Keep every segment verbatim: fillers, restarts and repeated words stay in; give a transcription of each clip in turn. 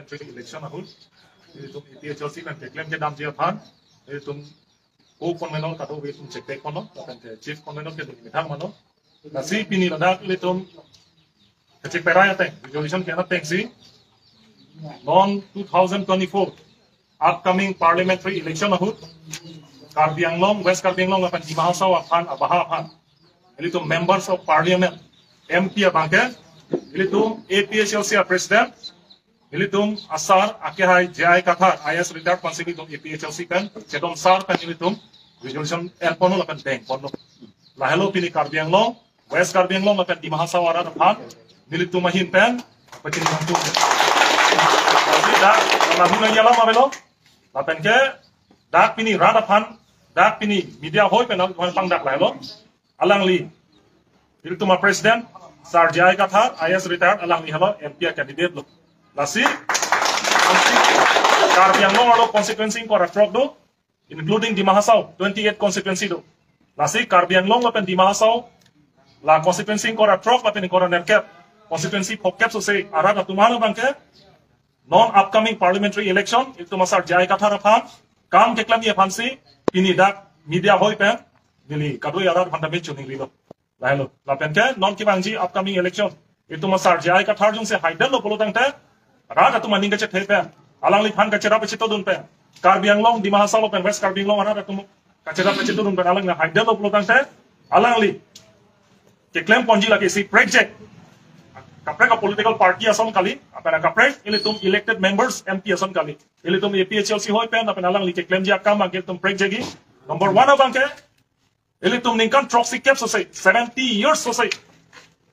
election ahut ilitum A P H L C pen keklem kedamji aphan ilitum co-convenor kadokave ilitum chekpek ponlo, lapen ke chief convenor ke ilitum methang mano. Lasi pini ladak ilitum kacheprai ateng, resolution ke-en atengsi non two thousand twenty-four upcoming parliamentary election ahut Karbi Anglong, West Karbi Anglong lapen Dima Hasao aphan, abaha aphan ilitum members of parliament, M P abangke ilitum A P H L C a president, ilitum asar akehai J I Kathar, I A S retired pensi ilitum A P H L C pen, chedon sar pen ilitum resolution en ponlo lapen deng ponlo. Lahelo pini Karbi Anglong, West Karbi Anglong lapen Dima Hasao arat aphan nelitum ahin pen pachini nangtum. Lasi dak, lalu nang yalam avelo. Lapen ke dak pini rat aphan, dak pini media hoi pen nangtum aphan pangdak lahelo. Alangli ilitum a president, Sir J I Kathar, I A S retired, alangli helo M P a candidate lo. Lasi, Karbi Anglong arlo constituency ingkoi ra throk do, including Dima Hasao, twenty-eight constituency do. Lasi Karbi Anglong lapen Dima Hasao, la constituency ingkoi ra throk lapen ingkoi ra nerkep, constituency phokep sose arat atum aphan abangke non upcoming parliamentary election ilitum asar J I Kathar aphan kam keklemji aphansi pini dak media hoi pen neli kadokave arat aphan tame choningrilo. Lahelo. Lapen ke non kevangji upcoming election ilitum asar J I Kathar jongsi haidetlo pulo tangte rat atum aning kachethe pen, alangliphan kacherap kachetodun pen, Karbi Anglong, Dima Hasao lapen West Karbi Anglong arat atum kacherap kachetodun pen alangli haidetlo pulo tangte alangli keklem ponji lake isi prekjak. Kaprek a political party ason kali, lapen kaprek ilitum elected members M P ason kali. Ilitum A P H L C hoi pen, lapen alangli keklemji akam abangke ilitum prekjakji. Number one abangke, ilitum ningkan throksi kep sose, seventy years sose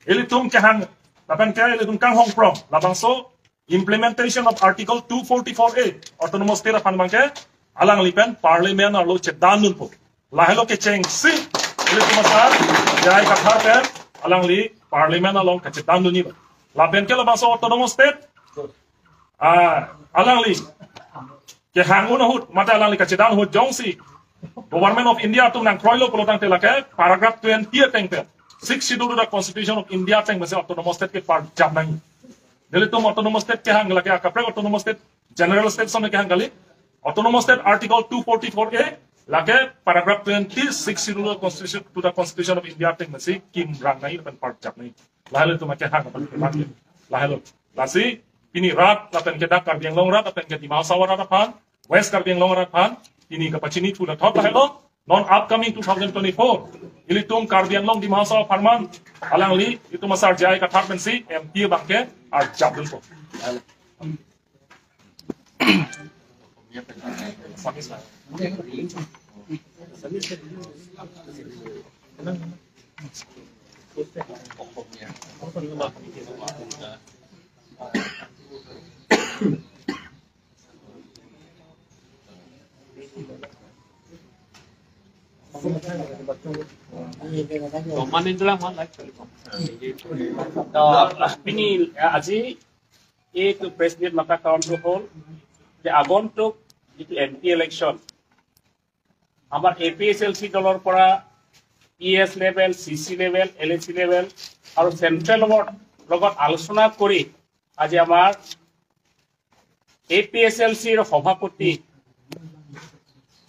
ilitum kehang, lapen ke ilitum kanghong prong, labangso implementation of Article two forty-four A, Autonomous State aphan abangke alangli pen Parliament arlo chedandunpo. Lahelo kechengsi ilitum asar J I Kathar pen alangli Parliament along kachedandunji. Lapen ke labangso Autonomous State, ah, alangli kehang un ahut, mate alangli kachedan ahut jongsi Government of India atum nangkroilo pulo tangte lake paragraph twenty ateng pen, Sixth Schedule to the Constitution of India ateng pensi Autonomous State ke parjap nangji. Nelitum Autonomous State kehang lake akaprek Autonomous State, General State ason kehang kali. Autonomous State Article two forty-four A, lake paragraph twenty, Sixth Schedule to the Constitution, to the Constitution of India ateng pensi kimrang nangji lapen parjap nangji. Lahelo ilitum akehang lapen kehang. Lahelo. Lasi pini rat lapen ke dak Karbi Anglong rat lapen ke Dima Hasao rat aphan, West Karbi Anglong rat aphan pini kapachini thu lathot lahelo. Non upcoming two thousand twenty-four ilitum Karbi Anglong Dima Hasao apharman alangli ilitum asar J I Kathar pensi M P abangke arjapdunpo. Roman itu lah, Wan, like. To, pini, ya, আজি এইটো press meet মতা কাৰণটো হ'ল যে আগন্তুক যিটো M P election, আমাৰ এ P H L C দলৰ পৰা পি এছ লেভেল, চি চি লেভেল, এল এ চি লেভেল আৰু চেণ্ট্ৰেলৰ লগত আলোচনা কৰি আজি আমাৰ এ পি এইচ এল চিৰ সভাপতি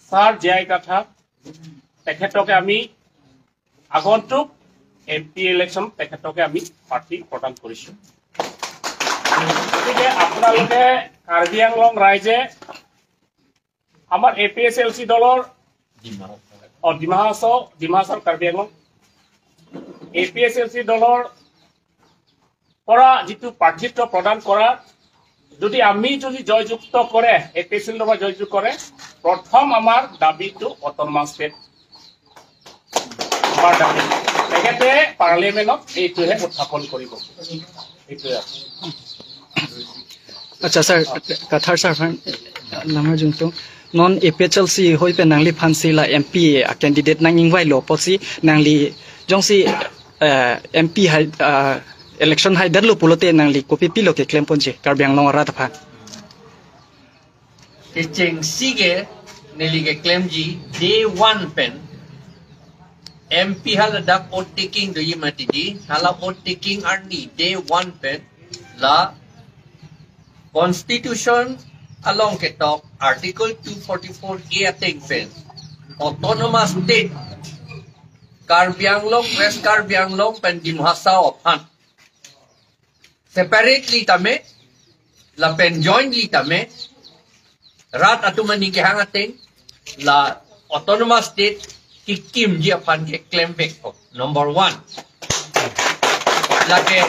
ছাৰ জে আই কাথাৰ, তেখেতকে আমি আগন্তুক এম পি ইলেকশ্যন তেখেতকে আমি প্ৰাৰ্থী প্ৰদান কৰিছো। গতিকে আপোনালোকে কাৰ্বি আংলং ৰাইজে আমাৰ এ পি এইচ এল চি দলৰ, অ, Dima Hasao, Dima Hasao Karbi Anglong A P H L C দলৰ পৰা যিটো প্ৰাৰ্থীত্ব প্ৰদান কৰা, যদি আমি যদি জয়যুক্ত কৰে, এ পি এইচ এল চি দলৰ পৰা জয়যুক্ত কৰে, প্ৰথম আমাৰ দাবীটো অট'নমাছ ষ্টেট আমাৰ দাবী। তেখেতে পাৰ্লিয়ামেণ্টত এইটোহে উত্থাপন কৰিব। এইটোৱে আছে। Acha sir, Kathar sir aphan, lama jungtung. Non A P H L C hoi pen nangliphan si la M P a candidate nang-ingvailo pusi nangli jongsi, eh, M P hai, ah, election haidetlo pulote nangli kopi pilo keklem ponji Karbi Anglong arat aphan? Kechengsi ke neli keklemji day one pen M P hala dak oath taking doji mati di, hala oath taking arni day one pen la Constitution along ketok Article two forty-four A ateng pen Autonomous State Karbi Anglong, West Karbi Anglong pen Dima Hasao aphan separately tame lapen jointly tame rat atum aning kehang ateng la Autonomous State kekimji aphan ke klemvekpo. Number one. Lake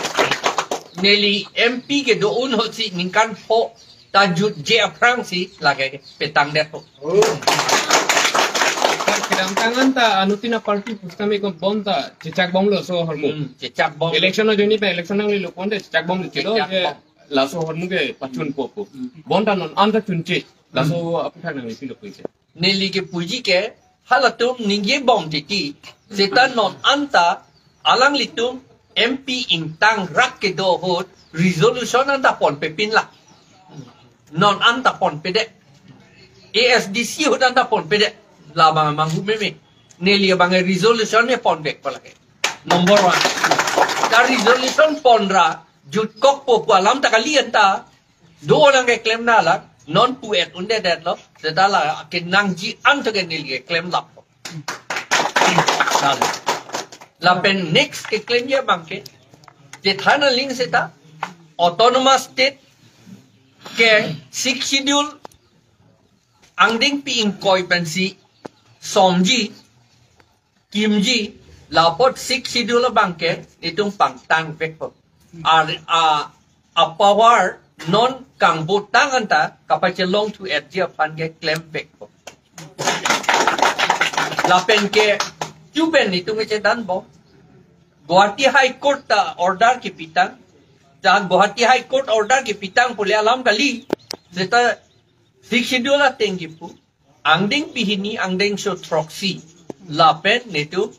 neli M P kedo-un ahut si ningkan pho ta jutje aphrangsi lake petangdetpo. Kedamtang an ta anuttin aparty pusitame ko bonta chechakbomlo laso ahormu. Hmm, chechakbom. Election ajoine pen election nanglelo ponte chechakbomlo chelo. Chechakbom. Laso ahormu ke pachunpo pu. Bonta non anta chunche. Laso aputhak nanglelo pusi. Neli kepuji ke halatum ningjebom titi. Seta non anta alanglitum M P ingtangrak kedo ahut resolution anta ponpe pinlang. Non anta ponpedet. A S D C ahut anta ponpedet. Labang amang hu meme. Neli abang resolution ne ponvekpo lake. Number one. Ta resolution ponra jutkokpo pu alam ta kali anta. Do-o nangkeklem na la non pu-et undedetlo. Seta la kenangji anto ke neli keklem lappo. Lapen next keklemji abang ke chethan aling seta Autonomous State ke Sixth Schedule angdengpi ingkoi pensi somji kimji, la apot Sixth Schedule abang ke netum pangtangvekpo. A, a, a power non kangbotang anta kapachelongthu-etji aphan ke klemvekpo. Lapen ke chuben netum kechethanbom. Guwahati High Court ta order kepitang. Ta Guwahati High Court order kepitang pule alam kali. Seta Sixth Schedule ateng kipu. Angdengpi hini angdengso throksi lapen netum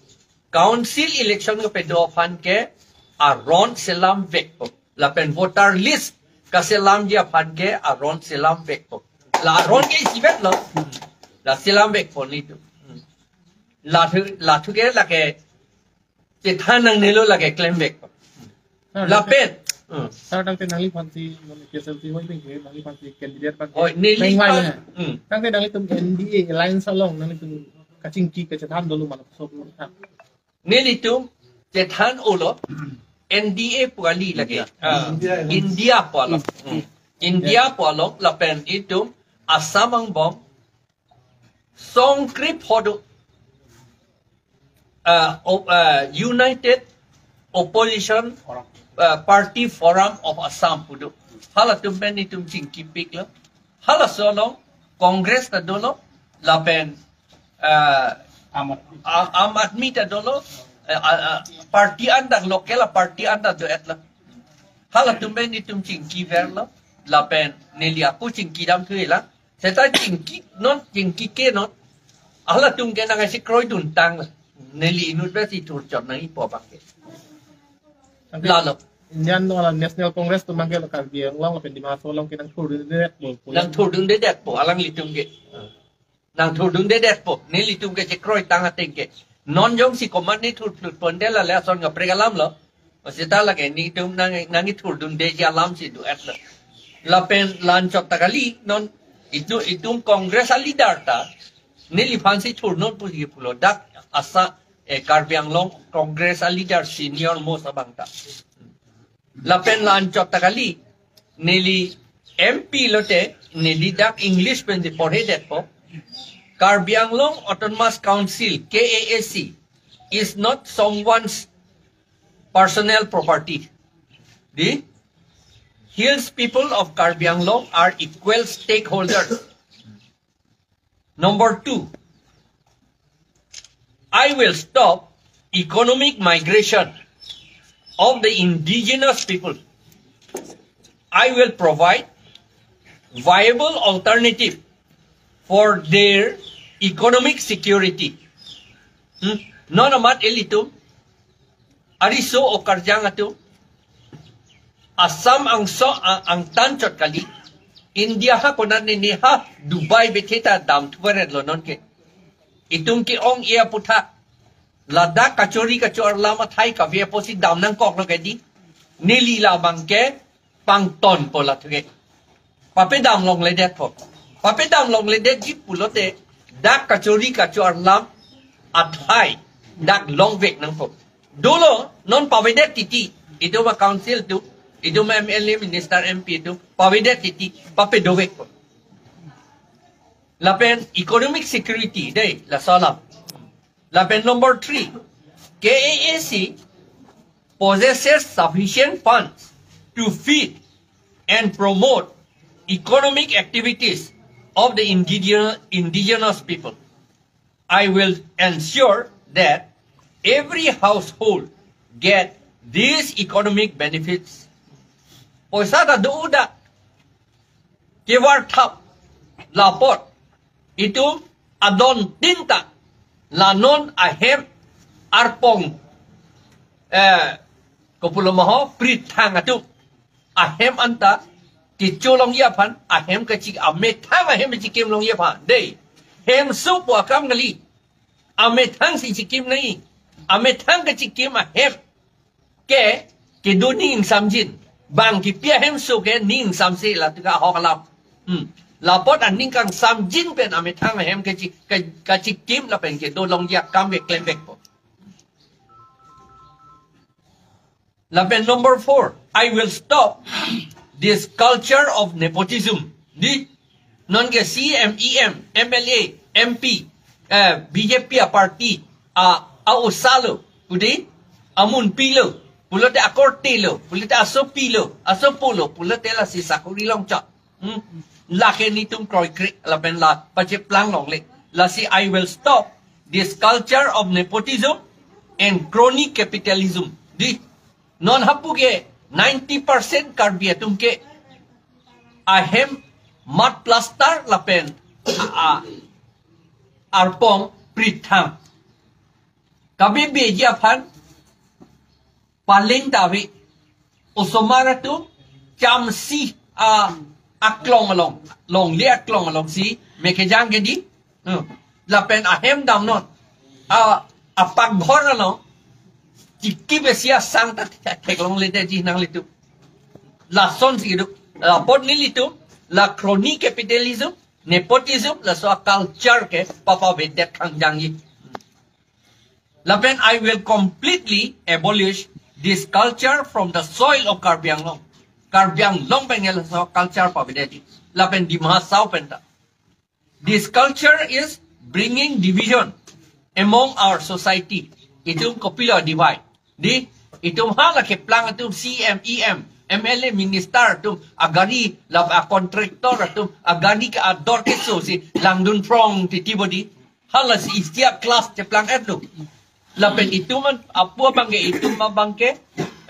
council election kepedo aphan ke aron selamvekpo. Lapen voter list kaselamji aphan ke aron selamvekpo. La aron ke isivetlo. La selamvekpo netum. Lathu, lathu ke lake chethan nangnelo lake klemvekpo. Lapen. Hmm. Sir, tangte nangliphansi, mane K S L C hoi bengke, nangliphansi candidate pan. Oi, neli pengwai pan. Hmm. Tangte nanglitum N D A alliance along, nanglitum kachingki kachethan dolo mane sob than. Nelitum chethan olo N D A pu kali lake. India. Ah, India. India pu along. Hmm. India pu along lapen itum Assam angbong Songkrip hodo, uh, o-, uh, United Opposition, uh, Party Forum of Assam pudo. Halatum pen netum chingkipiklo. Halaso along Congress ta dolo, lapen, uh, Aam Aadmi. A-, Aam Aadmi ta dolo, uh, uh, uh, party anta, local party anta do-etlo. Halatum pen netum chingkiverlo, lapen neli ako chingkidamthulang. Seta chingki non, chingki ke non. Halatum ke nangchekroi duntang. Neli inut besi thurchot nangjipo abang ke. Lalo. Indian wala National Congress atum abang ke lo Karbi Anglong lapen Dima Hasao along ke nangthurdundedetpo. Nangthurdundedetpo, alanglitum ke. Nangthurdundedetpo. Nelitum kechekroitang ateng ke. Non jongsi komat ne thurphlut ponte la le ason kaprek alamlo. Seta lake netum nang, nangthurdundeji alamsi do-etlo. Lapen la-anchot ta kali non itum, itum Congress aleader ta neliphansi thurnon pusi pulo dak asa, eh, Karbi Anglong Congress aleader senior most abang ta. Lapen la-anchot ta kali neli M P lote neli dak English pensi porhedetpo. Karbi Anglong Autonomous Council, K A A C, is not someone's personal property. The hills people of Karbi Anglong are equal stakeholders. Number two, I will stop economic migration of the indigenous people. I will provide viable alternative for their economic security. Hmm? Non amat ilitum ariso o karjang atum Assam angso ang, angtan chot kali. India ha konat ne ne ha Dubai bethe ta damthuvaretlo nonke. Itum ke-ong-e aputhak ladak kachori kachor lam athai kave apotsi dam nangkoklo ke di. Neli labang ke pangtonpo lathu ke. Papedam longledetpo. Papedam longledetji pulote dak kachori kacho arlam athai dak longvek nangpo. Dolo non pavedet titi. Itum a-council atum, itum M L A, minister, M P atum pavedet titi, papedovekpo. Lapen economic security dei, laso alam. Lapen number three, K A A C possesses sufficient funds to feed and promote economic activities of the indigenous, indigenous people. I will ensure that every household get these economic benefits. Poisa ta do-o dak, kevar thap, lapot itum adontin ta la non ahem arpong, eh, kopulo ma ho, prithang atum ahem anta kecholongji aphan, ahem kachik, amethang ahem chikim longji aphan dei. Hemso pu akam kali. Amethang si chikim nangji. Amethang kachikim ahem ke, kedo ning ingsamjin. Bang kipi ahemso ke ning ingsamse, latika ahok alam. Hmm. Lapot aning kangsamjin pen amethang ahem kachi-, ka-, kachikim lapen kedo longji akam ke klembekpo. Lapen number four, I will stop this culture of nepotism. Dei, non ke C M, E M, M L A, M P, eh, B J P a-party, a, a-osa lo, pudi, amunpi lo, pulote akorte lo, pulote asopi lo, asopo lo, pulote lasi sakori longchot. Hmm. Lake netum kroikre, lapen la pacheplang longle. Lasi I will stop this culture of nepotism and crony capitalism. Dei, non hapu ke ninety percent Karbi atum ke ahem mud plaster lapen a, a, arpong prithang. Kabebeji aphan paling ta ave. Osomar atum chamsi a, aklong along, longle aklong alongsi me kejang ke dei. Hmm. Lapen ahem damnon. A, apakghor along chiki besi asang ta thek-, theklongledetji nanglitum. Lasonsi do. Lapot nelitum la crony capitalism, nepotism, laso a-culture ke papavedet kangjangji. Lapen I will completely abolish this culture from the soil of Karbi Anglong. Karbi Anglong pen ke laso culture pavedetji. Lapen Dima Hasao pen ta. This culture is bringing division among our society. Itum kopilo divide? Dei, itum hala keplang atum C M, E M, M L A, minister atum agari, la a-contractor atum agari ke ador keso si langdun prong titi bo dei. Halasi isi a-class cheplang-etlo. Lapen itum an apu abang ke, itum abang ke,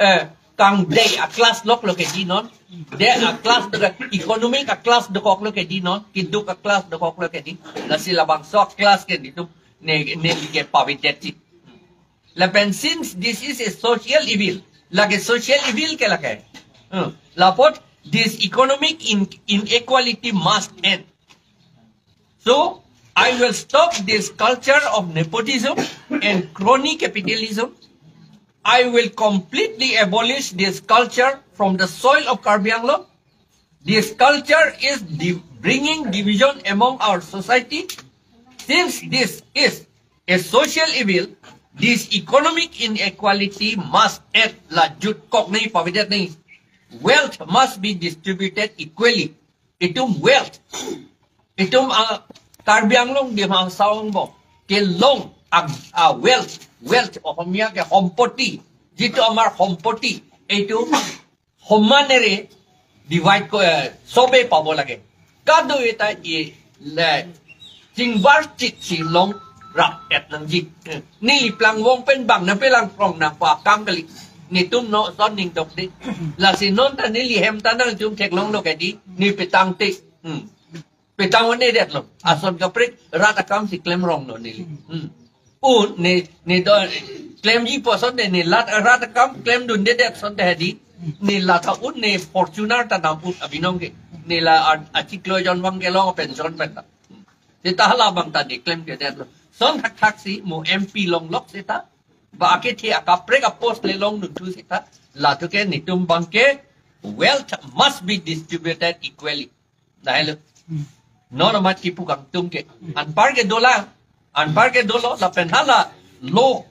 eh, kangdei a-class loklo ke dei non. Dei a-class dokok, economic a-class dokoklo ke dei non. Keduk a-class dokoklo ke dei. Lasi labangso a-class ke itum ne, ne kepavedetji. Lapen since this is a social evil, lake social evil ke lake. Hmm. Lapot this economic in, inequality must end. So, I will stop this culture of nepotism and crony capitalism. I will completely abolish this culture from the soil of Karbi Anglong. This culture is div-, bringing division among our society. Since this is a social evil, this economic inequality must end. La jutkok nangji, pavedet nangji. Wealth must be distributed equally. Itum wealth, itum, ah, Karbi Anglong, Dima Hasao angbong kelong a, a-wealth, wealth Ohomia ke সম্পত্তি, যিটো আমাৰ সম্পত্তি, এইটো সমানেৰে divide ক-, eh, সবে পাব লাগে। Kadokave ta i le chingvar chit si longrap-et nangji. Neli plang vong pen bang nangpelang prong nangpo akam kali. Netum non ason ning dokde. Lasi non ta neli hem ta nangtum theklonglo ke dei, ne petang te. Hmm. Petang un-edetlo. Ason kaprek rat akam si klem ronglo neli. Hmm. Un ne, ne do klemji pu ason de, ne lat, rat akam klemdundedet ason de dei. Ne lat a-un ne Fortuner ta dam-ut abinong ke. Ne la a, achiklo jon vang kelong pension pen ta. Seta hala abang ta ne klemkledetlo. Ason thakthak si mo M P longlok seta, ba akethe akaprek a-post le longdunthu seta, latum ke netum abang ke wealth must be distributed equally. Dahelo. Non amat kipu kangtung ke. Anpar ke dolang. Anpar ke dolo lapen hala law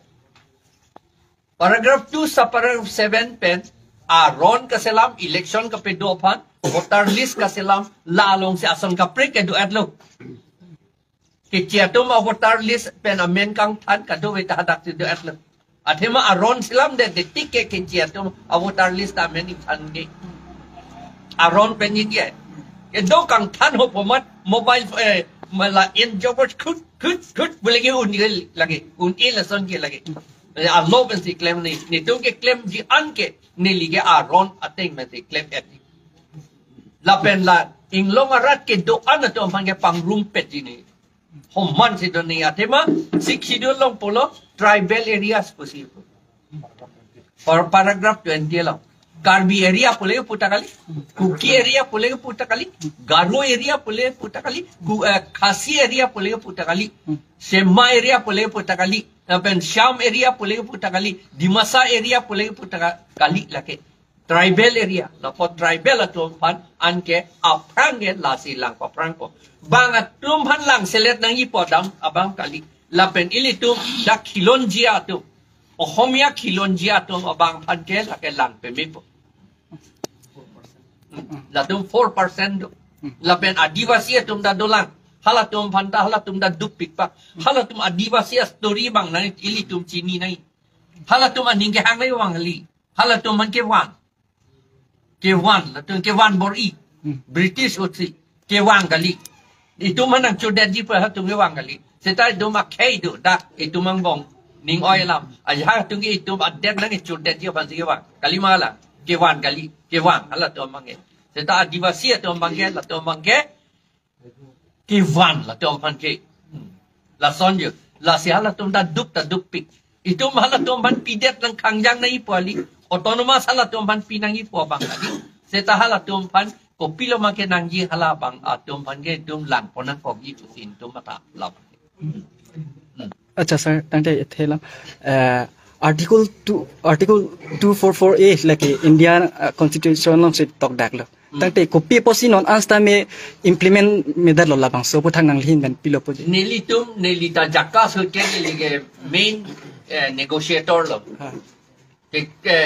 paragraph two sub paragraph seven pen aron kaselam election kapedo aphan voter list kaselam la alongsi ason kaprek kedo-etlo. Kechi atum a voter list pen amen kangthan kadokave ta hadak si do-etlo. Athema aron selamde, de tik ke kechi atum a voter list amen ingthan ke. Aron pen ingke. Kedo kangthan ho pomat mobile, eh, mala in jobot khut, khut, khut, boleh ke un-e lagi. Un-e lason ke lagi. Eh, alo pensi klem ni. Netum keklemji an ke. Neli ke aron ateng pensi klem-et. Lapen la inglong arat kedo-an atum aphan ke pangrumpetji ni. Homan si do ni athema Sixth Schedule along pulo tribal areas pusi. Par-, paragraph twenty along. Karbi area pule puta kali, Kuki area pule puta kali, Garo area pule puta kali, Ku-, eh, Khasi area pule puta kali, Sema area pule puta kali, lapen Sham area pule puta kali, Dimasa area pule puta ka-, kali lake. Tribal area, lapu tribal atum aphan anke aphrang ke lasi lang paphrang ko. Bang atum aphan lang selet nangji pu adam abang kali. Lapen ilitum dak khilonjia atum, Ohomia khilonjia atum abang aphan ke lake lang pemepo. Latum four percent do. Lapen Adivasi atum ta dolang. Halatum aphan ta halatum ta dukpik pa. Halatum Adivasi a-story bang nang ilitum chini nai. Halatum aning kehang nai vang kali. Halatum aphan kevan. Kevan, latum kevan bor-i. Hmm. British ahutsi. Kevan kali. Itum aphan nangchudetji pu halatum kevan kali. Seta itum akhei do, dak itum angbong ning oi alam. Ajahak atum ke itum adet nangchudetji aphansi kevan. Kali ma la. Kevan kali. Kevan, halatum abang ke. Seta Adivasi atum abang ke, latum abang ke. Kevan latum aphan ke. Hmm. Lason jo. Lasi halatum ta duk ta dukpik. Itum halatum aphan pidet nangkhangjang nangji pu kali. Autonomous halatum aphan pi nangji pu abang kali. Seta halatum aphan kopilo ma kenangji hala abang atum aphan ke itum langpon nangkokji pusi itum matha lap. Hmm. Accha sir, tangte ithela, eh, Article two, Article two four four A lake India, eh, Constitution alongsi tokdaklo. Hmm. Tangte kopi apotsi non anstame implement medetlo labangso aputhak nangli ahin pen pilo puji. Nelitum, neli ta JACAS ahut ke neli ke main, eh, negotiator lo. Ha. Ke, ke,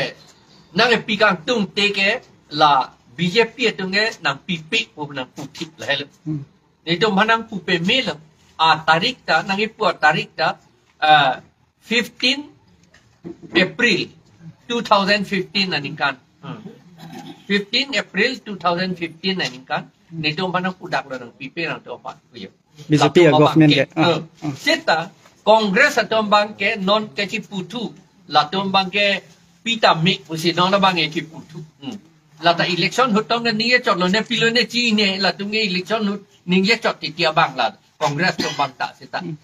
nangkepi kangtungte ke la B J P atum ke nangpipe pu nangputhip lahelo. Hmm. Nelitum aphan nangpupemelo. A tarik ta, nangkipu a tarik ta, ah, fifteen April two thousand fifteen aningkan. Hmm. Fifteen April two thousand fifteen aningkan. Nelitum aphan nangpudaklo nangpipe nangtum aphan. Kuyo. B J P latum abang government ke. Ke. Ah, hmm. Ah. Seta Congress atum abang ke non kachiputhu. Latum abang ke pita me pusi non abang ke chiputhu. Hmm. Lata election ahut tong ningje chotlo ne pilo ne chine latum ke election ahut ningje chot titi abang la. Congress atum abang ta seta. Hmm.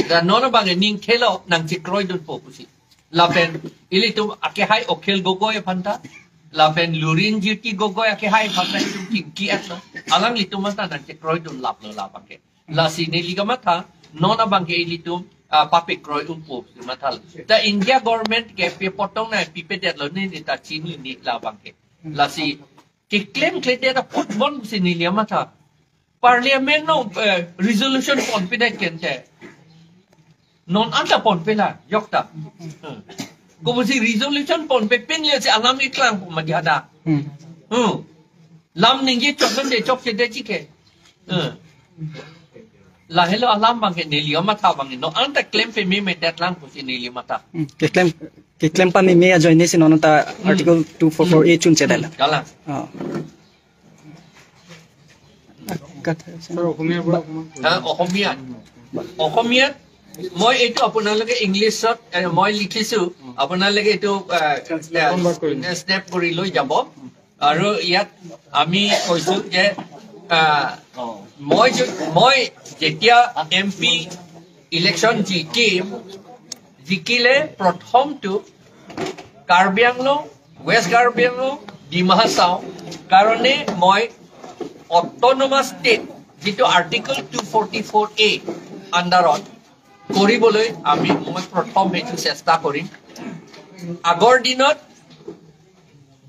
Dan non abang ke ning thelo nangchekroidunpo pusi. Lapen ilitum akehai Akhil Gogoi aphan ta. Lapen Lurinjyoti Gogoi akehai aphan ta itum kingki-etlo. Alanglitum aphan ta nangchekroidun laplo labang ke. Lasi neli kamatha, non abang ke ilitum, ah, papekroi unpo si matha. Ta India government ke pe apot tong nangpipedetlo ne, ne ta chinine labang ke. Lasi keklemkledet apotbom si neli kamatha. Parliament along, eh, resolution ponpedet kente. Non anta ponpela, jokta. Hmm. Kopusi resolution ponpe pen le si alam iklang pu madi ada. Hmm. Hmm. Lam ningje chok nande chokchedet chike. Hmm. Lahelo alam abang ke neli kamatha abang ke. Non anta klem pememe detlang pusi neli matha. Hmm. Keklem, keklem pameme ajoine si non anta, hmm, Article two four four A chunchedetlo. Kalang. Oh. Sir, অসমীয়াৰ পৰা অকণমান কৈ হা, দিয়ক। অসমীয়াত, অসমীয়াত মই এইটো আপোনালোকে ইংলিছত, এ, মই লিখিছো, আপোনালোকে এইটো, এ, Translate convert কৰি দিয়ক। Snap কৰি লৈ যাব। আৰু ইয়াত আমি কৈছো যে, আ, মই যে, মই যেতিয়া এম পি ইলেকশ্যন জিকিম, জিকিলে প্ৰথমটো কাৰ্বি আংলং, ৱেষ্ট কাৰ্বি আংলং, ডিমা হাছাও কাৰণে মই অট'নমাছ ষ্টেট, যিটো আৰ্টিকল টু ফৰ্টি ফ'ৰ এ আণ্ডাৰত কৰিবলৈ আমি, মই প্ৰথম সেইটো চেষ্টা কৰিম। আগৰ দিনত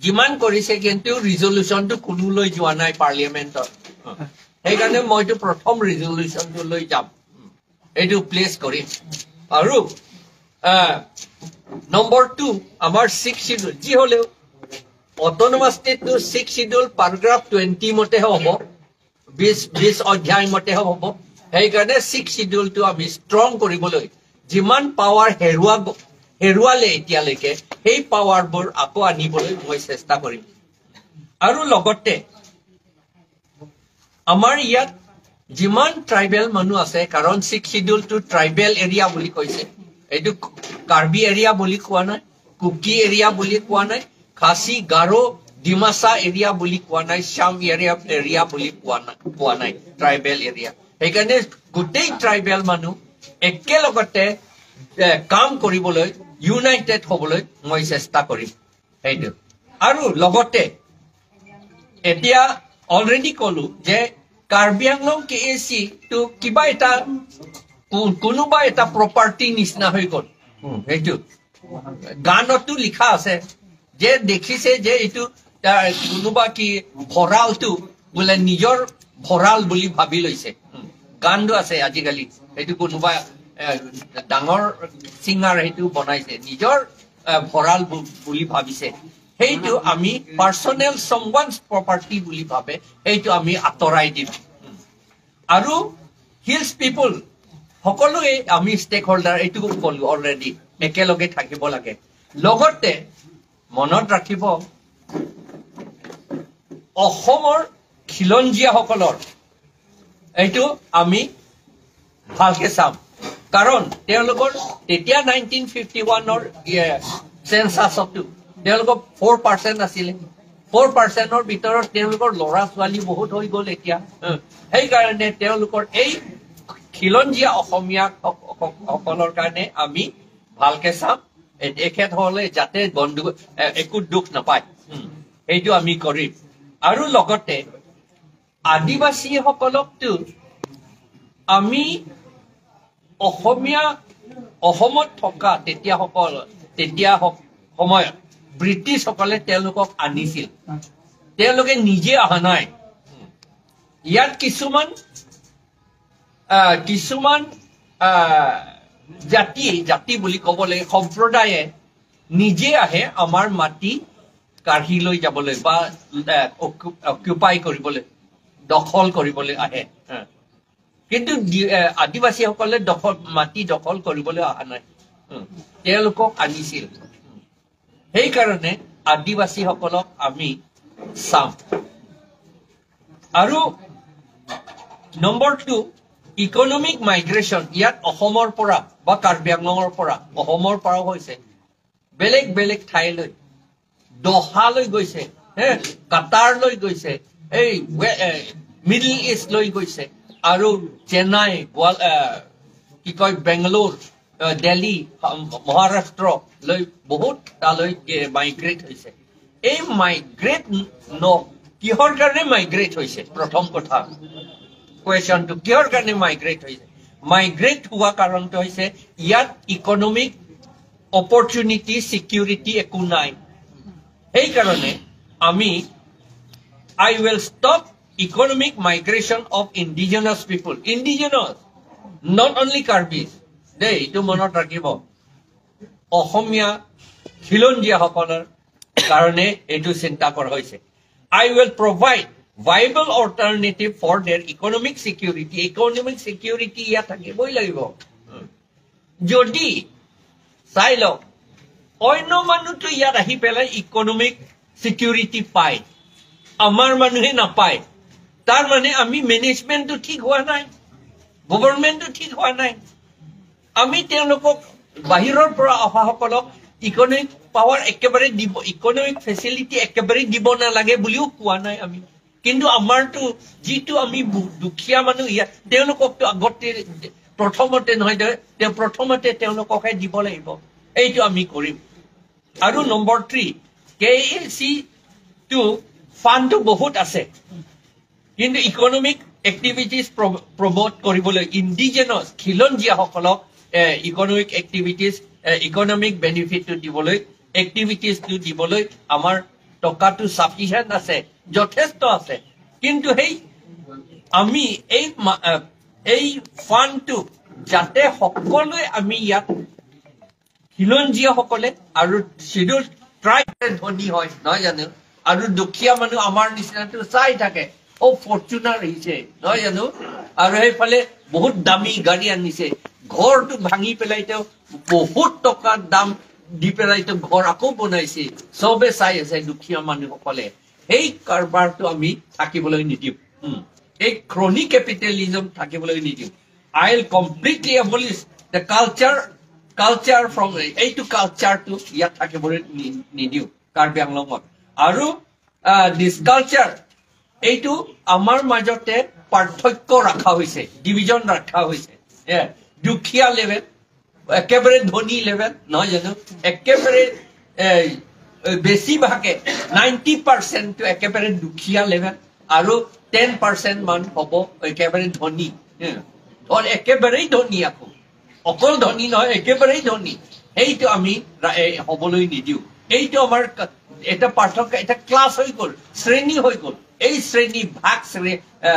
যিমান কৰিছে, কিন্তু ৰিজলিউশ্যনটো কোনো লৈ যোৱা নাই পাৰ্লিয়ামেণ্টত। সেইকাৰণে মইতো প্ৰথম ৰিজলিউশ্যনটো লৈ যাম, এইটো প্লেচ কৰিম। আৰু আহ, নম্বৰ টু, আমাৰ ছিক্স শ্বিডিউল, যি হ'লেও অট'নমাছ ষ্টেটটো ছিক্স শ্বিডিউল পেৰাগ্ৰাফ টুৱেণ্টি মতেহে হ'ব, বিশ বিশ অধ্যায় মতেহে হ'ব। সেইকাৰণে ছিক্স শ্বিডিউলটো আমি ষ্ট্ৰং কৰিবলৈ যিমান পাৱাৰ হেৰুৱা, হেৰুৱালে এতিয়ালৈকে, সেই পাৱাৰবোৰ আকৌ আনিবলৈ মই চেষ্টা কৰিম। আৰু লগতে আমাৰ ইয়াত যিমান ট্ৰাইবেল মানুহ আছে, কাৰণ ছিক্স শ্বিডিউলটো ট্ৰাইবেল এৰিয়া বুলি কৈছে, এইটো কাৰ্বি এৰিয়া বুলি কোৱা নাই, কুকি এৰিয়া বুলি কোৱা নাই, খাচী, গাৰো, ডিমাচা এৰিয়া বুলি কোৱা নাই, চাম এৰিয়া, এৰিয়া বুলি কোৱা নাই, কোৱা নাই, ট্ৰাইবেল এৰিয়া। সেইকাৰণে গোটেই ট্ৰাইবেল মানুহ একেলগতে এ, কাম কৰিবলৈ, ইউনাইটেড হ'বলৈ মই চেষ্টা কৰিম, সেইটো। আৰু লগতে এতিয়া অলৰেডি ক'লো যে কাৰ্বি আংলং কে এ চি টো কিবা এটা কো-, কোনোবা এটা প্ৰপাৰ্টি নিচিনা হৈ গ'ল। উম, সেইটো গানতো লিখা আছে যে দেখিছে যে এইটো তাৰ কোনোবা কি ভঁৰালটো বোলে নিজৰ ভঁৰাল বুলি ভাবি লৈছে। উম, গানটো আছে আজিকালি, সেইটো কোনোবা এ, ডাঙৰ ছিংগাৰ সেইটো বনাইছে, নিজৰ এ, ভঁৰাল বু-, বুলি ভাবিছে। সেইটো আমি পাৰ্চনেল, চামৱানছ প্ৰপাৰ্টি বুলি ভাবে, সেইটো আমি আঁতৰাই দিম। উম, আৰু হিলছ পিপল সকলোৱে আমি ষ্টেক হোল্ডাৰ, এইটো ক'লো অলৰেডি, একেলগে থাকিব লাগে। লগতে মনত ৰাখিব, অসমৰ খিলঞ্জীয়াসকলৰ এইটো আমি ভালকে চাম, কাৰণ তেওঁলোকৰ তেতিয়া নাইনটিন ফিফটি ওৱানৰ চেঞ্চাছতো তেওঁলোকৰ ফ'ৰ পাৰ্চেণ্ট আছিলে। ফ'ৰ পাৰ্চেণ্টৰ ভিতৰত তেওঁলোকৰ ল'ৰা ছোৱালী বহুত হৈ গ'ল এতিয়া। উম, সেইকাৰণে তেওঁলোকৰ এই খিলঞ্জীয়া অসমীয়া সক-, সক-, সকলৰ কাৰণে আমি ভালকে চাম। এ-, এখেতসকলে যাতে গণ্ডগো-, এ-, একো দুখ নাপায়। উম, সেইটো আমি কৰিম। আৰু লগতে আদিবাসীসকলকতো আমি অসমীয়া, অসমত থকা তেতিয়া সকল, তেতিয়া সক-, সময়ত ব্ৰিটিছসকলে তেওঁলোকক আনিছিল, তেওঁলোকে নিজে অহা নাই। ইয়াত কিছুমান, আহ, কিছুমান, আহ, জাতি, জাতি বুলি ক'ব লাগে, সম্প্ৰদায়ে নিজে আহে আমাৰ মাটি কাঢ়ি লৈ যাবলৈ বা, আহ, অকু-, অকুপাই কৰিবলৈ, দখল কৰিবলৈ আহে। হা। কিন্তু দি-, এ, আদিবাসীসকলে দখল, মাটি দখল কৰিবলৈ অহা নাই। উম, তেওঁলোকক আনিছিল। উম, সেইকাৰণে আদিবাসীসকলক আমি চাম। আৰু নম্বৰ টু, ইকনমিক মাইগ্ৰেশ্যন। ইয়াত অসমৰ পৰা বা কাৰ্বি আংলঙৰ পৰা, অসমৰ পৰাও হৈছে, বেলেগ বেলেগ ঠাইলৈ, দোহালৈ গৈছে, হে, কাটাৰলৈ গৈছে, এই ৱে-, এ, মিডল ইষ্টলৈ গৈছে, আৰু চেন্নাই, গোৱাল-, এ, কি কয়, বেংগলোৰ, এ, দিল্লী, হ-, মহাৰাষ্ট্ৰলৈ বহুত তালৈ, এ, মাইগ্ৰেট হৈছে। এই মাইগ্ৰেট ন-, কিহৰ কাৰণে মাইগ্ৰেট হৈছে? প্ৰথম কথা, কুৱেশ্যনটো, কিহৰ কাৰণে মাইগ্ৰেট হৈছে? মাইগ্ৰেট হোৱা কাৰণটো হৈছে ইয়াত ইকনমিক অপৰচুনিটি, ছিকিউৰিটি একো নাই। সেইকাৰণে আমি, I will stop economic migration of indigenous people, indigenous, not only Karbis, দেই, এইটো মনত ৰাখিব। অসমীয়া খিলঞ্জীয়াসকলৰ কাৰণে এইটো চিন্তা কৰা হৈছে। I will provide viable alternative for their economic security, economic security ইয়াত থাকিবই লাগিব। যদি চাই লওক, অন্য মানুহতো ইয়াত আহি পেলাই ইকনমিক ছিকিউৰিটি পায়, আমাৰ মানুহে নাপায়। তাৰ মানে আমি মেনেজমেণ্টটো ঠিক হোৱা নাই, গভৰ্ণমেণ্টটো ঠিক হোৱা নাই। আমি তেওঁলোকক, বাহিৰৰ পৰা অহাসকলক ইকনমিক পাৱাৰ একেবাৰে দিব, ইকনমিক ফেচিলিটি একেবাৰে দিব নালাগে বুলিও কোৱা নাই আমি। কিন্তু আমাৰতো যিটো আমি বু-, দুখীয়া মানুহ ইয়াত, তেওঁলোককতো আগতে, প্ৰথমতে নহয় দে, তেওঁ প্ৰথমতে তেওঁলোককহে দিব লাগিব। এইটো আমি কৰিম। আৰু নম্বৰ থ্ৰী, কে এ চি টো ফাণ্ডটো বহুত আছে, কিন্তু ইকনমিক এক্টিভিটিজ প্ৰ-, প্ৰমোট কৰিবলৈ, ইণ্ডিজিনাছ, খিলঞ্জীয়াসকলক, এ, ইকনমিক এক্টিভিটিজ, এ, ইকনমিক বেনিফিটটো দিবলৈ, এক্টিভিটিজটো দিবলৈ আমাৰ টকাটো চাফিচিয়েণ্ট আছে, যথেষ্ট আছে। কিন্তু সেই আমি এই মা- আহ, এই ফাণ্ডটো যাতে সকলোৱে আমি ইয়াত খিলঞ্জীয়াসকলে আৰু শ্বিডিউল ট্ৰাইব ধনী হয়, নহয় জানো? আৰু দুখীয়া মানুহ আমাৰ নিচিনাটো চাই থাকে, "অ, ফৰ্চুনাৰ আহিছে", নহয় জানো? আৰু সেইফালে বহুত দামী গাড়ী আনিছে, ঘৰটো ভাঙি পেলাই তেওঁ বহুত টকা দাম দি পেলাই তেওঁ ঘৰ আকৌ বনাইছে, চবে চাই আছে দুখীয়া মানুহসকলে। সেই কাৰবাৰটো আমি থাকিবলৈ নিদিওঁ। উম। এই ক্ৰনি কেপিটেলিজম থাকিবলৈ নিদিওঁ। I will completely abolish the culture, culture from, এইটো কালচাৰটো ইয়াত থাকিবলৈ নি- নিদিওঁ কাৰ্বি আংলঙত। আৰু দিছ কালচাৰ, এইটো আমাৰ মাজতে পাৰ্থক্য ৰখা হৈছে, ডিভিজন ৰখা হৈছে। এ, দুখীয়া লেভেল, একেবাৰে ধনী লেভেল, নহয় জানো? একেবাৰে এ, এ, বেছিভাগে নাইণ্টি পাৰ্চেণ্টটো একেবাৰে দুখীয়া লেভেল আৰু টেন পাৰ্চেণ্ট মান হ'ব একেবাৰে ধনী। হে। ধন একেবাৰেই ধনী আকৌ, অকল ধনী নহয়, একেবাৰেই ধনী। সেইটো আমি ৰা- এ, হ'বলৈ নিদিওঁ। এইটো আমাৰ ক- এটা পাৰ্থক্য, এটা ক্লাছ হৈ গ'ল, শ্ৰেণী হৈ গ'ল। এই শ্ৰেণী ভাগ শ্ৰে- এ,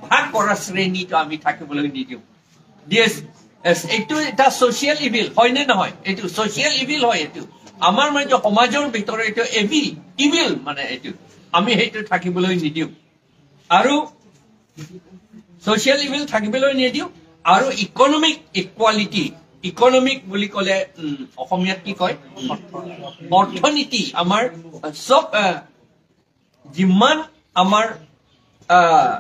ভাগ কৰা শ্ৰেণীটো আমি থাকিবলৈ নিদিওঁ। Yes, yes, এইটো এটা ছ'চিয়েল ইভিল হয় নে নহয়? এইটো ছ'চিয়েল ইভিল হয়। এইটো আমাৰ মানে সমাজৰ ভিতৰত এইটো এভিল, ইভিল মানে এইটো। আমি সেইটো থাকিবলৈ নিদিওঁ। আৰু ছ'চিয়েল ইভিল থাকিবলৈ নিদিওঁ। আৰু ইকনমিক ইকুৱালিটি, ইকনমিক বুলি ক'লে উম, অসমীয়াত কি কয়? অৰ্থনীতি আমাৰ চব আহ, যিমান আমাৰ আহ,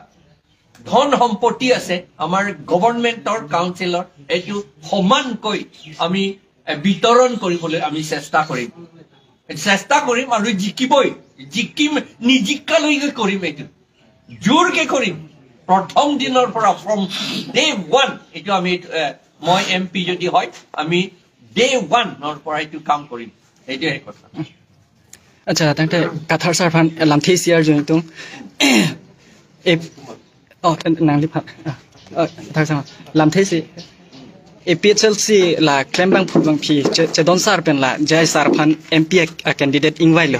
ধন সম্পত্তি আছে আমাৰ গভৰ্ণমেণ্টৰ কাউন্সিলৰ, এইটো সমানকৈ আমি এ, বিতৰণ কৰিবলৈ আমি চেষ্টা কৰিম। চেষ্টা কৰিম আৰু জিকিবই। জিকিম, নিজিকালৈকে কৰিম এইটো। জোৰকে কৰিম। প্ৰথম দিনৰ পৰা, ফ্ৰম ডে ওৱান, এইটো আমি এ, মই এম পি যদি হয়, আমি ডে ওৱানৰ পৰা এইটো কাম কৰিম। এইটোৱে কথা। Acha, tangte Kathar sir aphan lamthe isi arju ingtung. E, oh, nangli aphan. Ah, oh, Kathar sir, lamthe isi. A P H L C la klembang phubang phi, Che- Chedon sir pen la J I sir aphan M P a, a candidate ingvailo.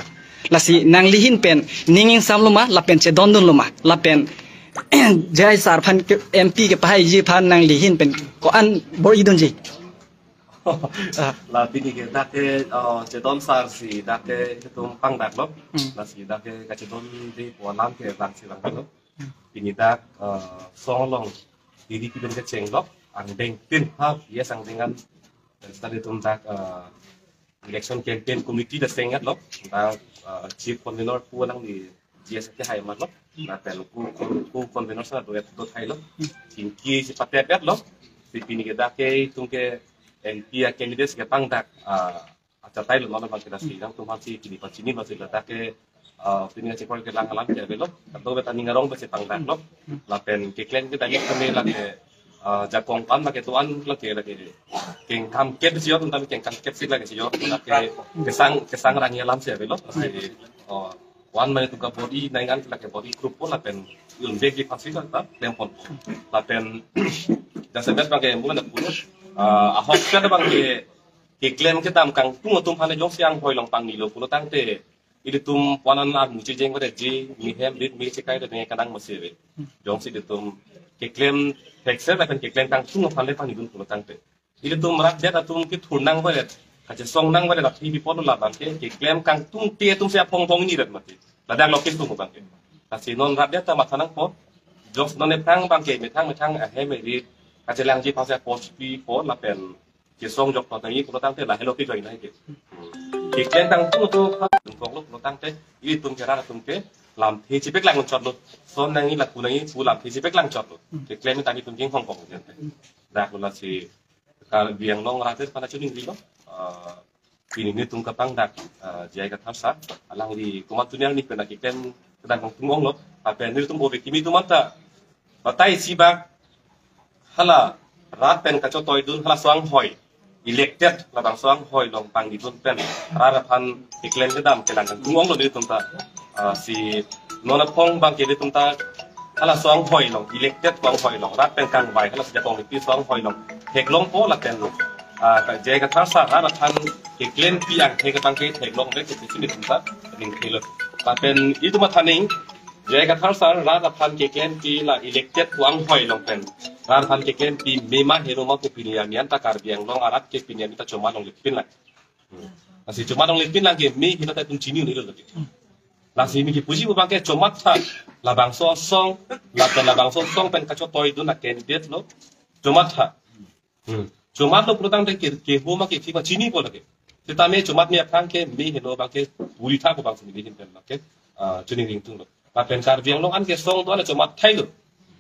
Lasi nangli ahin pen ning ingsamlo ma, lapen chedondunlo ma, lapen J I sir aphan ke- M P kepahaiji aphan nangli ahin pen ko-an bor-idunji? Ah. La pini ke dak ke, eh, Chedon sir si dak ke itum pangdaklo. Hmm. Lasi dak ke kachedonde pu alam ke bang si bang lo. Hmm. Pini dak, eh, song along diri pidun kechenglo. Angdeng tin ha, yes, angdeng an. Tadi itum dak, eh, election campaign committee dak seng-etlo. Dak, eh, chief convener pu nangli G S T hai matlo. Lapen ko ko ko conveners na duet dot hai lo. Kinki si patet lo. Si pini ke dak ke itum ke M P a candidates ke pangdak, ah, achatai lo, non abang ke lasi nangtum aphan si pini pachini lo si la dak ke, ah, pini achikor ke lang alam ke avelo. Kado beta ning arong besi pangdak lo. Lapen keklem kedam kami lake, ah, jakong pan lake tuan lake lake kengkam kep si yo, tentang kengkam kep si lake si yo. Lake kesang kesang rangi alam si avelo. Lake, oh, wan mane tuka body naingan lake body group po lapen yun bek di pasi la ta klem pon. Lapen jasemet bang ke mula na pun, ah, ahok kada bang ke keklem kedam kangtung atum aphan jongsi anghoi along pangnilo pulo tangte ilitum pu anan armu chejeng pada ji mihem rit mi chekai de ne kadang masi ave. Jongsi ilitum keklem thekser lapen keklem kangtung aphan le pangnidun pulo tangte ilitum rat det atum kethur nangvaret, kachesong nangvaret aphi bipon lo labang ke, keklem kangtungte atum si aphong phong ni rat mati. Ladak lo keklem abang ke. Lasi non rat det ta matha nangpo. Jok non ephang abang ke methang methang ahem eri kachelangji aphan si apor si pi po lapen kesong jok to tangi pulo tangte lahelo ke join hai ke. Keklem kangtung atum aphan kok lo pulo tangte ilitum ke rat atum ke lamthe chepeklang chot lo. Son nangji laku nangji pu lamthe chepeklang chot lo. Keklem tani atum king hong kong jente. Dak lo lasi Karbi Anglong rat aphan achuning dilo. Ah, pini netum kapangdak, ah, J I Kathar sir, alangli komat tunyang ni pena keklem kedam kangtung onglo. Lapen netum obe kimi atum anta batai si bak hala rat pen kachotoidun hala so-anghoi elected labang so-anghoi along pangnidun pen rat aphan keklem kedam kedam kangtung onglo netum ta, ah, si non aphong abang ke netum ta hala so-anghoi along, elected so-anghoi along, rat pen kangvai hala si jakong ipi so-anghoi along theklongpo lapen Ah, ka J I Kathar sir rat aphan keklempi angthek abang ke theklong vek ke sini tumta ning thelo. Lapen itum athaning J I Kathar sir rat aphan keklempi la elected pu anghoi along pen rat aphan keklempi mema heno ma pu pini arni an ta Karbi Anglong arat ke pini arni ta chomat longle pin lang. Hmm. Lasi chomat longle pin lang ke me heno ta itum chini un-elo lagi. Lasi me kipuji pu abang ke chomat tha, labangso asong, lapen labangso asong pen kachotoi dun a-candidate lo chomat tha. Hmm. Chomat lo pulotangte ke, kehoma kethik ma chinipo lake. Sitame chomat me aphrang ke me heno abang ke puri tha pu abang si neli ahin pen abang ke, ah, choningri ingtung lo. Lapen Karbi Anglong an ke song do-an chomat thailo.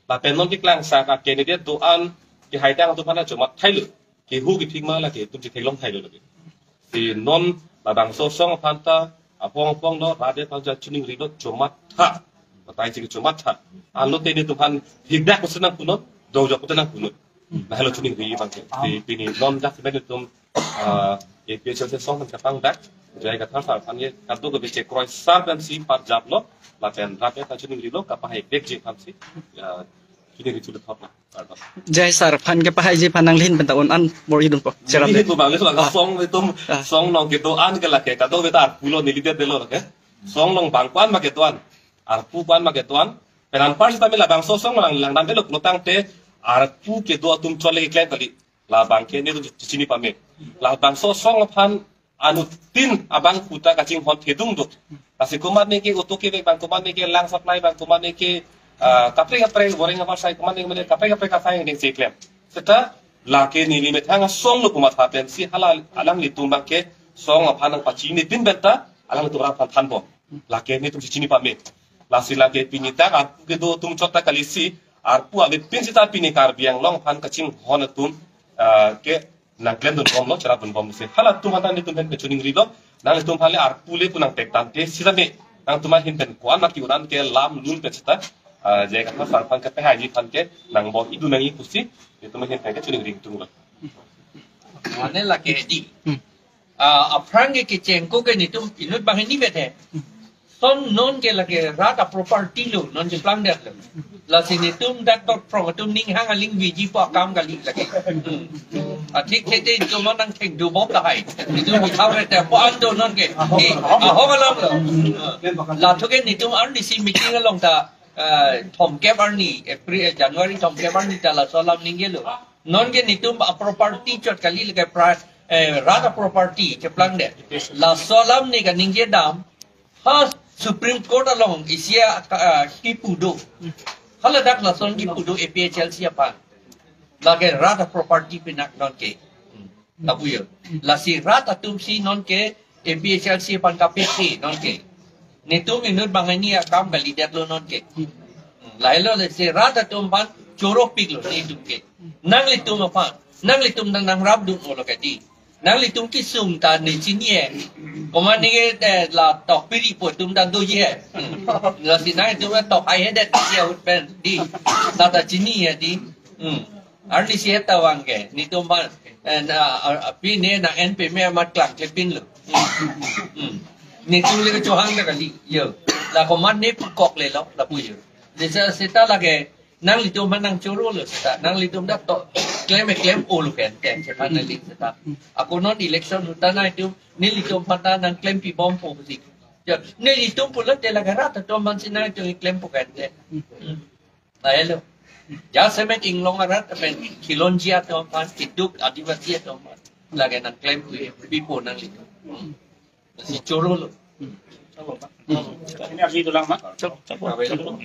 Lapen non keklangsak a-candidate do-an ke haitang atum aphan chomat thailo. Keho kethik ma lake itum chetheklong thailo lake. Si non labangso asong aphan ta apong apong lo, rat aphan ta choningri lo chomat tha. Batai si chomat tha. Anlote netum aphan hikdak pusi nangpunon, dojok pusi nangpunon. Lahelo choningri abang ke. Si pini non dak si netum, ah, A P H L C asong aphan kapangdak, J I Kathar sir aphan ye kadokave chekroi sar pen si parjap lo, lapen rat aphan choningri lo, kapahai vekji aphan si, ah, choningri chulut hop lo. J I sir aphan kepahaiji aphan nangli ahin pen ta un-an bor-i dunpo. Cherap neli de. Ahin pu abang, neli pu abang, ah, song itum, ah, song along kedo-an ke lake, kadokave ta arpu lo neli detdetlo lake. Song along bang ko-an ma kedo-an, arpu ko-an ma kedo-an. Pen anpar sitame labangso asong lang langdamvelo pulotangte arpu kedo atum chot le keklem kali. Labang ke netum chini pame. Labangso asong aphan anuttin abang puta kachinghon thedung do. Lasi komatne ke auto kevek abang, komatne ke lang supply abang, komatne ke, ah, kaprek kaprek goreng apar sai, komatne ke mane kaprek kaprek asai yang deng si klem. Seta lake neli methang asong lo pu matha pen si hala alanglitum abang ke song aphan nangpachini pin pen ta alanglitum rat aphan thanbom. Lake netum si chini pame. Lasi lake pini dak arpu kedo atum chot ta kali si arpu avepin seta pini Karbi Anglong aphan kachinghon atum, ah, ke nangklem dunbomlo, cherap dunbom si. Halatum aphan ta netum pen kechoningri lo, nanglitum aphan le arpu le pu nangpek tangte sitame nangtum ahin pen ko-an ma ki-un-an ke lam lun pen seta, ah, J I Kathar sir aphan kepahaiji aphan ke nangbor-i dun nangji pusi netum ahin pen kechoningri ingtung lo. Mane lake di. Hmm. Ah, aphrang ke kechengko ke netum inut banghini vet he. Son non ke lake rat a-property lo, non cheplang det lo. Lasi netum dak tok prong atum ning hang aling viji pu akam kali lake. Hmm. Athik khete chomo nang thek dubom lahai. Netum bikhav vet he pu an do non ke. Ke, ahok alam lo. Lathu ke netum arnisi meeting along ta, ah, thomkep arni, April, eh, January thomkep arni ta laso alam ningjelo. Non ke netum a-property chot kali lake pra-, eh, rat a-property cheplang det. Laso alam ne kaningje dam, ha Supreme Court along isi a, ah, kipu do. Haladak lason kipu do A P H L C aphan. Lake rat a-property pinak non ke. Lapu yo. Lasi rat atum si non ke A P H L C aphan kapekre non ke. Netum inut banghini akam kalidet lo non ke. Hmm, lahelo lasi rat atum aphan choropik lo netum ke. Nanglitum aphan, nanglitum nang nangrap dun-olo ke di. Nanglitum kesung ta ne chini he. Komatne ke, eh, la tok piri po atum ta doji he. Hmm. Lasi nangtum tok hai he det si ahut pen di. Ta ta chini he di. Hmm. Arnisi heta vang ke, netum aphan, eh, na, a, a, pine nang-en peme amat klangkle pin lo. Hmm. Hmm. Netum le kechohang ta kali, yo. La komatne pukok le lo, lapu yo. Desa seta lake, nanglitum aphan nangchoro lo seta, nanglitum dak to, klem klem-olo ke, ke, sephan nangli seta. Ako non election ahut ta nangtum, nelitum aphan ta nangklempi bompo si. Yo, nelitum pulote lake rat atum aphan si nangtum klempo ke. Hmm. Lahelo. Jasemet inglong arat, amen, khilonji atum aphan, keduk adivasi atum aphan. Lake nangklempi, pipo nangli. Si choro lo. Ini arsi tulang ma? Chok, chok, chok.